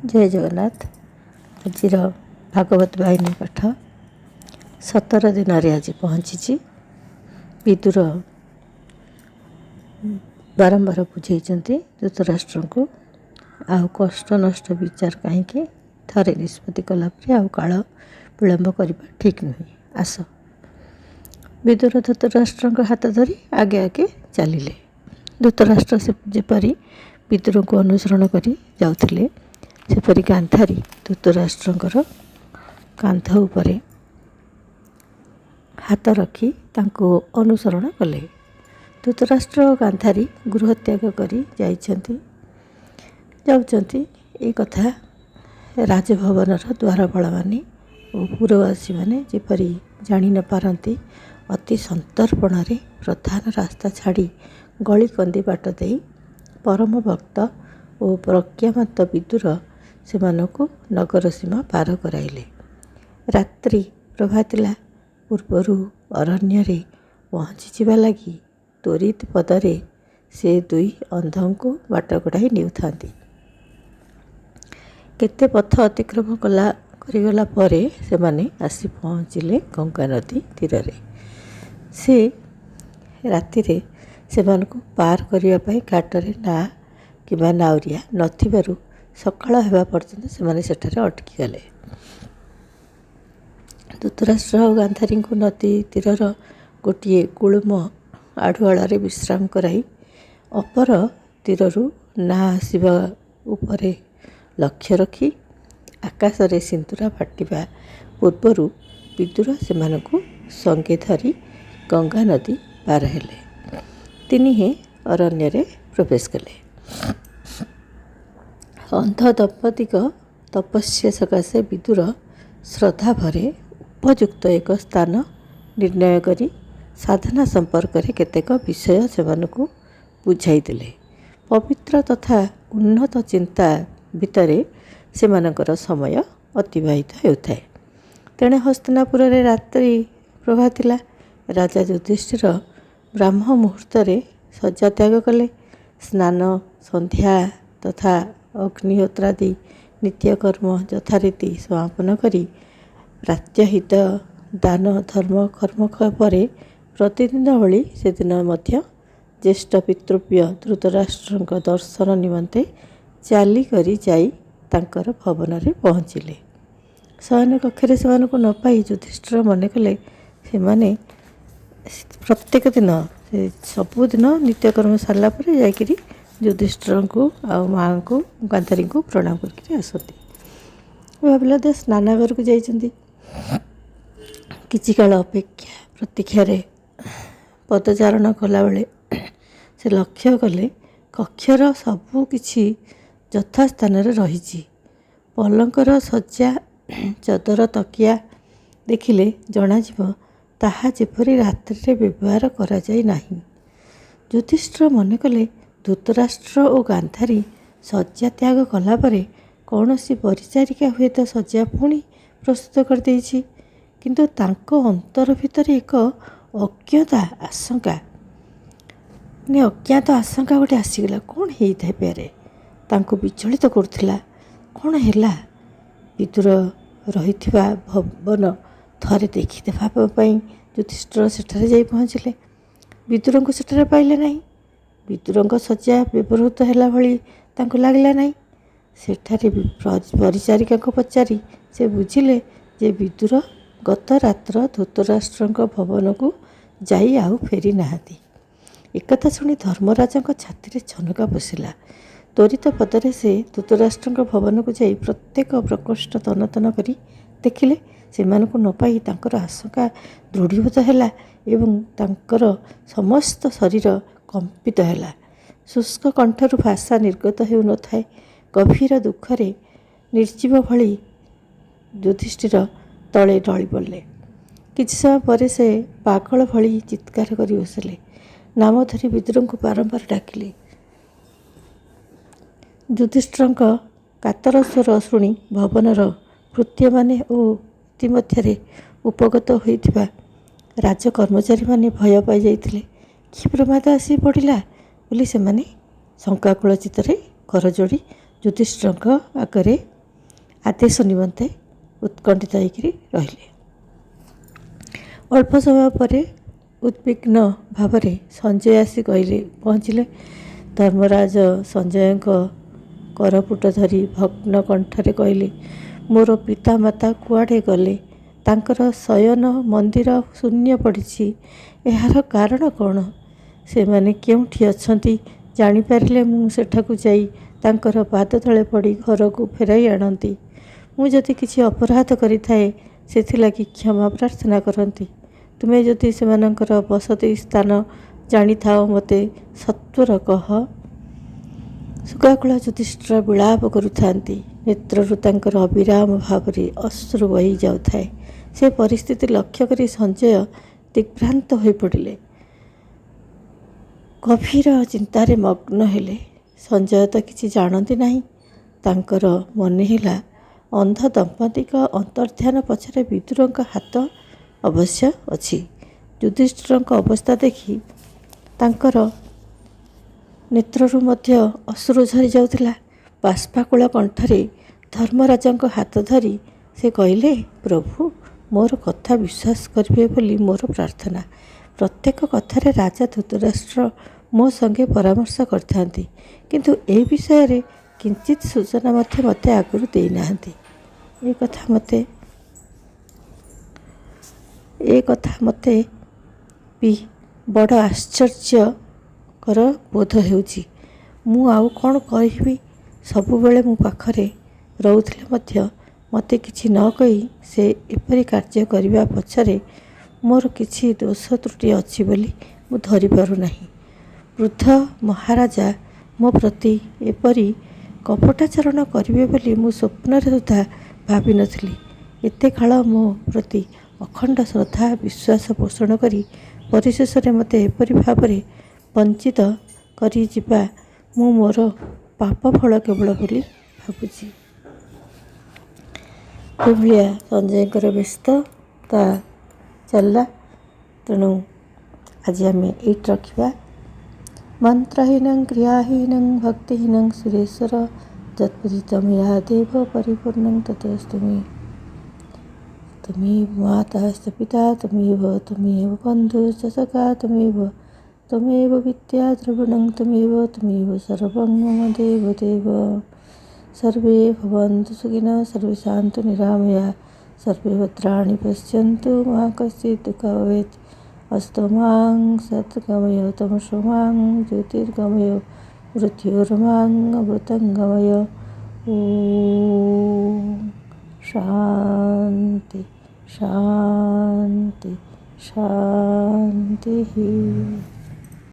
ଜୟ ଜଗନ୍ନାଥ। ଆଜିର ଭାଗବତ ବାହିନୀ ପାଠ 17 ଦିନରେ ଆଜି ପହଞ୍ଚିଛି। ବିଦୁର ବାରମ୍ବାର ବୁଝେଇଛନ୍ତି ଧୃତରାଷ୍ଟ୍ରଙ୍କୁ, ଆଉ କଷ୍ଟ ନଷ୍ଟ ବିଚାର କାହିଁକି? ଥରେ ନିଷ୍ପତ୍ତି କଲା ପରେ ଆଉ କାଳ ବିଳମ୍ବ କରିବା ଠିକ୍ ନୁହେଁ, ଆସ। ବିଦୁର ଧୃତରାଷ୍ଟ୍ରଙ୍କ ହାତ ଧରି ଆଗେ ଆଗେ ଚାଲିଲେ। ଧୃତରାଷ୍ଟ୍ର ସେ ଯେପରି ବିଦୁରଙ୍କୁ ଅନୁସରଣ କରି ଯାଉଥିଲେ, ସେପରି ଗାନ୍ଧାରୀ ଧୃତରାଷ୍ଟ୍ରଙ୍କର କାନ୍ଧ ଉପରେ ହାତ ରଖି ତାଙ୍କୁ ଅନୁସରଣ କଲେ। ଧୃତରାଷ୍ଟ୍ର ଓ ଗାନ୍ଧାରୀ ଗୃହତ୍ୟାଗ କରି ଯାଇଛନ୍ତି, ଯାଉଛନ୍ତି, ଏ କଥା ରାଜଭବନର ଦ୍ୱାରପାଳମାନେ ଓ ପୁରବାସୀମାନେ ଯେପରି ଜାଣି ନ ପାରନ୍ତି, ଅତି ସନ୍ତର୍ପଣରେ ପ୍ରଧାନ ରାସ୍ତା ଛାଡ଼ି ଗଳିକନ୍ଦି ବାଟ ଦେଇ ପରମ ଭକ୍ତ ଓ ପ୍ରଜ୍ଞାବନ୍ତ ବିଦୁର ସେମାନଙ୍କୁ ନଗର ସୀମା ପାର କରାଇଲେ। ରାତ୍ରି ପ୍ରଭାତିଲା ପୂର୍ବରୁ ଅରଣ୍ୟରେ ପହଞ୍ଚିଯିବା ଲାଗି ତ୍ୱରିତ ପଦରେ ସେ ଦୁଇ ଅନ୍ଧଙ୍କୁ ବାଟ କଢ଼ାଇ ନେଉଥାନ୍ତି। କେତେ ପଥ ଅତିକ୍ରମ କରିଗଲା ପରେ ସେମାନେ ଆସି ପହଞ୍ଚିଲେ ଗଙ୍ଗାନଦୀ ତୀରରେ। ସେ ରାତିରେ ସେମାନଙ୍କୁ ପାର କରିବା ପାଇଁ ଘାଟରେ ନାଆ କିମ୍ବା ନାଉରିଆ ନଥିବାରୁ ସକାଳ ହେବା ପର୍ଯ୍ୟନ୍ତ ସେମାନେ ସେଠାରେ ଅଟକିଗଲେ। ଧୃତରାଷ୍ଟ୍ର ଓ ଗାନ୍ଧାରୀଙ୍କୁ ନଦୀ ତୀରର ଗୋଟିଏ ଗୁଳ୍ମ ଆଢ଼ୁଆଳରେ ବିଶ୍ରାମ କରାଇ ଅପର ତୀରରୁ ନାଆ ଆସିବା ଉପରେ ଲକ୍ଷ୍ୟ ରଖି ଆକାଶରେ ସିନ୍ଦୁରା ଫାଟିବା ପୂର୍ବରୁ ବିଦୁର ସେମାନଙ୍କୁ ସଙ୍ଗେ ଧରି ଗଙ୍ଗାନଦୀ ପାର ହେଲେ। ତିନିହେଁ ଅରଣ୍ୟରେ ପ୍ରବେଶ କଲେ। ଅନ୍ଧ ଦମ୍ପତିଙ୍କ ତପସ୍ୟା ସକାଶେ ବିଦୁର ଶ୍ରଦ୍ଧାଭରେ ଉପଯୁକ୍ତ ଏକ ସ୍ଥାନ ନିର୍ଣ୍ଣୟ କରି ସାଧନା ସମ୍ପର୍କରେ କେତେକ ବିଷୟ ସେମାନଙ୍କୁ ବୁଝାଇଦେଲେ। ପବିତ୍ର ତଥା ଉନ୍ନତ ଚିନ୍ତା ଭିତରେ ସେମାନଙ୍କର ସମୟ ଅତିବାହିତ ହେଉଥାଏ। ତେଣେ ହସ୍ତିନାପୁରରେ ରାତ୍ରି ପ୍ରଭାତିଲା। ରାଜା ଯୁଧିଷ୍ଠିର ବ୍ରାହ୍ମ ମୁହୂର୍ତ୍ତରେ ଶଯ୍ୟା ତ୍ୟାଗ କଲେ। ସ୍ନାନ, ସନ୍ଧ୍ୟା ତଥା ଅଗ୍ନିହୋତ୍ରାଦି ନିତ୍ୟକର୍ମ ଯଥାରୀତି ସମାପନ କରି ପ୍ରାତ୍ୟହିତ ଦାନ ଧର୍ମ କର୍ମ ପରେ ପ୍ରତିଦିନ ଭଳି ସେଦିନ ମଧ୍ୟ ଜ୍ୟେଷ୍ଠ ପିତୃବ୍ୟ ଧୃତରାଷ୍ଟ୍ରଙ୍କ ଦର୍ଶନ ନିମନ୍ତେ ଚାଲିକରି ଯାଇ ତାଙ୍କର ଭବନରେ ପହଞ୍ଚିଲେ। ଶୟନ କକ୍ଷରେ ସେମାନଙ୍କୁ ନ ପାଇ ଯୁଧିଷ୍ଠିର ମନେ କଲେ ସେମାନେ ପ୍ରତ୍ୟେକ ଦିନ, ସେ ସବୁଦିନ ନିତ୍ୟକର୍ମ ସାରିଲା ପରେ ଯାଇକରି ଯୁଧିଷ୍ଠିରଙ୍କୁ ଆଉ ମାଆଙ୍କୁ ଗାନ୍ଧାରୀଙ୍କୁ ପ୍ରଣାମ କରିକିରି ଆସନ୍ତି। ଭାବିଲା ଯେ ସ୍ନାନାଗାରକୁ ଯାଇଛନ୍ତି। କିଛି କାଳ ଅପେକ୍ଷା ପ୍ରତୀକ୍ଷାରେ ପଦଚାରଣ କଲାବେଳେ ସେ ଲକ୍ଷ୍ୟ କଲେ, କକ୍ଷର ସବୁ କିଛି ଯଥାସ୍ଥାନରେ ରହିଛି। ପଲଙ୍କର ଶଯ୍ୟା, ଚଦର, ତକିଆ ଦେଖିଲେ ଜଣାଯିବ ତାହା ଯେପରି ରାତ୍ରିରେ ବ୍ୟବହାର କରାଯାଇ ନାହିଁ। ଯୁଧିଷ୍ଠିର ମନେ କଲେ, ଧୃତରାଷ୍ଟ୍ର ଓ ଗାନ୍ଧାରୀ ଶଯ୍ୟା ତ୍ୟାଗ କଲା ପରେ କୌଣସି ପରିଚାରିକା ହୁଏତ ଶଯ୍ୟା ପୁଣି ପ୍ରସ୍ତୁତ କରିଦେଇଛି। କିନ୍ତୁ ତାଙ୍କ ଅନ୍ତର ଭିତରେ ଏକ ଅଜ୍ଞତା ଆଶଙ୍କା, ମାନେ ଅଜ୍ଞାତ ଆଶଙ୍କା ଗୋଟେ ଆସିଗଲା। କ'ଣ ହେଇଥାଇପାରେ ତାଙ୍କୁ ବିଚଳିତ କରୁଥିଲା? କ'ଣ ହେଲା? ବିଦୁର ରହିଥିବା ଭବନ ଥରେ ଦେଖିଦେବା ପାଇଁ ଯୁଧିଷ୍ଠିର ସେଠାରେ ଯାଇ ପହଞ୍ଚିଲେ। ବିଦୁରଙ୍କୁ ସେଠାରେ ପାଇଲେ ନାହିଁ। ବିଦୁରଙ୍କ ଶଯ୍ୟା ବ୍ୟବହୃତ ହେଲା ଭଳି ତାଙ୍କୁ ଲାଗିଲା ନାହିଁ। ସେଠାରେ ପରିଚାରିକାଙ୍କୁ ପଚାରି ସେ ବୁଝିଲେ ଯେ ବିଦୁର ଗତ ରାତ୍ର ଧୃତରାଷ୍ଟ୍ରଙ୍କ ଭବନକୁ ଯାଇ ଆଉ ଫେରି ନାହାନ୍ତି। ଏକଥା ଶୁଣି ଧର୍ମରାଜଙ୍କ ଛାତିରେ ଛନକା ପଶିଲା। ତ୍ୱରିତ ପଦରେ ସେ ଧୃତରାଷ୍ଟ୍ରଙ୍କ ଭବନକୁ ଯାଇ ପ୍ରତ୍ୟେକ ପ୍ରକୋଷ୍ଠ ତନ୍ନ ତନ୍ନ କରି ଦେଖିଲେ। ସେମାନଙ୍କୁ ନ ପାଇ ତାଙ୍କର ଆଶଙ୍କା ଦୃଢ଼ୀଭୂତ ହେଲା ଏବଂ ତାଙ୍କର ସମସ୍ତ ଶରୀର କମ୍ପିତ ହେଲା। ଶୁଷ୍କ କଣ୍ଠରୁ ଭାଷା ନିର୍ଗତ ହେଉନଥାଏ। ଗଭୀର ଦୁଃଖରେ ନିର୍ଜୀବ ଭଳି ଯୁଧିଷ୍ଠିର ତଳେ ଢଳି ପଡ଼ିଲେ। କିଛି ସମୟ ପରେ ସେ ପାଗଳ ଭଳି ଚିତ୍କାର କରି ବସିଲେ। ନାମ ଧରି ବିଦୁରଙ୍କୁ ବାରମ୍ବାର ଡାକିଲେ। ଯୁଧିଷ୍ଠିରଙ୍କ କାତର ସ୍ୱର ଶୁଣି ଭବନର ଭୃତ୍ୟମାନେ ଓ ଇତିମଧ୍ୟରେ ଉପଗତ ହୋଇଥିବା ରାଜ କର୍ମଚାରୀମାନେ ଭୟ ପାଇଯାଇଥିଲେ। କି ପ୍ରମାଦ ଆସି ପଡ଼ିଲା ବୋଲି ସେମାନେ ଶଙ୍କାକୁଳ ଚିତ୍ତରେ କରଯୋଡ଼ି ଯୁଧିଷ୍ଠିରଙ୍କ ଆଗରେ ଆଦେଶ ନିମନ୍ତେ ଉତ୍କଣ୍ଠିତ ହେଇକରି ରହିଲେ। ଅଳ୍ପ ସମୟ ପରେ ଉଦ୍ବିଗ୍ନ ଭାବରେ ସଞ୍ଜୟ ଆସି କହିଲେ, ପହଞ୍ଚିଲେ। ଧର୍ମରାଜ ସଞ୍ଜୟଙ୍କ କରପୁଟ ଧରି ଭଗ୍ନ କଣ୍ଠରେ କହିଲେ, ମୋର ପିତାମାତା କୁଆଡ଼େ ଗଲେ? ତାଙ୍କର ଶୟନ ମନ୍ଦିର ଶୂନ୍ୟ ପଡ଼ିଛି। ଏହାର କାରଣ କ'ଣ? ସେମାନେ କେଉଁଠି ଅଛନ୍ତି ଜାଣିପାରିଲେ ମୁଁ ସେଠାକୁ ଯାଇ ତାଙ୍କର ପାଦ ତଳେ ପଡ଼ି ଘରକୁ ଫେରାଇ ଆଣନ୍ତି। ମୁଁ ଯଦି କିଛି ଅପରାଧ କରିଥାଏ, ସେଥିଲାଗି କ୍ଷମା ପ୍ରାର୍ଥନା କରନ୍ତି। ତୁମେ ଯଦି ସେମାନଙ୍କର ବସତି ସ୍ଥାନ ଜାଣିଥାଅ, ମୋତେ ସତ୍ୱର କହ। ଶୋକାକୁଳ ଯୁଧିଷ୍ଠିର ବିଳାପ କରୁଥାନ୍ତି। ନେତ୍ରରୁ ତାଙ୍କର ଅବିରାମ ଭାବରେ ଅଶ୍ରୁ ବହି ଯାଉଥାଏ। ସେ ପରିସ୍ଥିତି ଲକ୍ଷ୍ୟ କରି ସଞ୍ଜୟ ଦିଗ୍ଭ୍ରାନ୍ତ ହୋଇପଡ଼ିଲେ, ଗଭୀର ଚିନ୍ତାରେ ମଗ୍ନ ହେଲେ। ସଞ୍ଜୟ ତ କିଛି ଜାଣନ୍ତି ନାହିଁ। ତାଙ୍କର ମନେ ହେଲା, ଅନ୍ଧ ଦମ୍ପତିଙ୍କ ଅନ୍ତର୍ଧ୍ୟାନ ପଛରେ ବିଦୁରଙ୍କ ହାତ ଅବଶ୍ୟ ଅଛି। ଯୁଧିଷ୍ଠିରଙ୍କ ଅବସ୍ଥା ଦେଖି ତାଙ୍କର ନେତ୍ରରୁ ମଧ୍ୟ ଅଶ୍ରୁ ଝରି ଯାଉଥିଲା। ବାଷ୍ପାକୁଳ କଣ୍ଠରେ ଧର୍ମରାଜଙ୍କ ହାତ ଧରି ସେ କହିଲେ, ପ୍ରଭୁ, ମୋର କଥା ବିଶ୍ୱାସ କରିବେ ବୋଲି ମୋର ପ୍ରାର୍ଥନା। ପ୍ରତ୍ୟେକ କଥାରେ ରାଜା ଧୃତରାଷ୍ଟ୍ର ମୋ ସଙ୍ଗେ ପରାମର୍ଶ କରିଥାନ୍ତି, କିନ୍ତୁ ଏ ବିଷୟରେ କିଞ୍ଚିତ ସୂଚନା ମଧ୍ୟ ମୋତେ ଆଗରୁ ଦେଇନାହାନ୍ତି। ଏ କଥା ମୋତେ ବି ବଡ଼ ଆଶ୍ଚର୍ଯ୍ୟକର ବୋଧ ହେଉଛି। ମୁଁ ଆଉ କ'ଣ କହିବି? ସବୁବେଳେ ମୋ ପାଖରେ ରହୁଥିଲେ ମଧ୍ୟ ମୋତେ କିଛି ନ କହି ସେ ଏପରି କାର୍ଯ୍ୟ କରିବା ପଛରେ ମୋର କିଛି ଦୋଷ ତ୍ରୁଟି ଅଛି ବୋଲି ମୁଁ ଧରିପାରୁନାହିଁ। ବୃଦ୍ଧ ମହାରାଜା ମୋ ପ୍ରତି ଏପରି କପଟାଚରଣ କରିବେ ବୋଲି ମୁଁ ସ୍ୱପ୍ନରେ ସୁଦ୍ଧା ଭାବିନଥିଲି। ଏତେ କାଳ ମୋ ପ୍ରତି ଅଖଣ୍ଡ ଶ୍ରଦ୍ଧା ବିଶ୍ୱାସ ପୋଷଣ କରି ପରିଶେଷରେ ମୋତେ ଏପରି ଭାବରେ ବଞ୍ଚିତ କରିଯିବା ମୁଁ ମୋର ପାପ ଫଳ କେବଳ ବୋଲି ଭାବୁଛି। ଏଭଳିଆ ସଞ୍ଜୟଙ୍କର ବ୍ୟସ୍ତ ତା ଚାଲିଲା। ତେଣୁ ଆଜି ଆମେ ଏଇଠି ରଖିବା। ମନ୍ତ୍ରହୀନଂ କ୍ରିୟାହୀନଂ ଭକ୍ତିହୀନଂ ସୁରେଶ୍ୱର ଯତ୍ପୂଜିତଂ ମୟା ଦେବ ପରିପୂର୍ଣ୍ଣଂ ତତୋସ୍ତୁ ମେ। त्वमेव माता च पिता त्वमेव, त्वमेव बन्धुश्च सखा त्वमेव, त्वमेव विद्या द्रविणं त्वमेव, त्वमेव सर्वं मम देव देव। सर्वे भवन्तु सुखिनः, सर्वे सन्तु निरामया, सर्वे भद्राणि पश्यन्तु, मा कश्चित् दुःखं भवेत्। असतो मा सद्गमय, तमसो मा ज्योतिर्गमय, मृत्योर्मा अमृतं गमय। ॐ शान्ति शान्ति शान्तिः।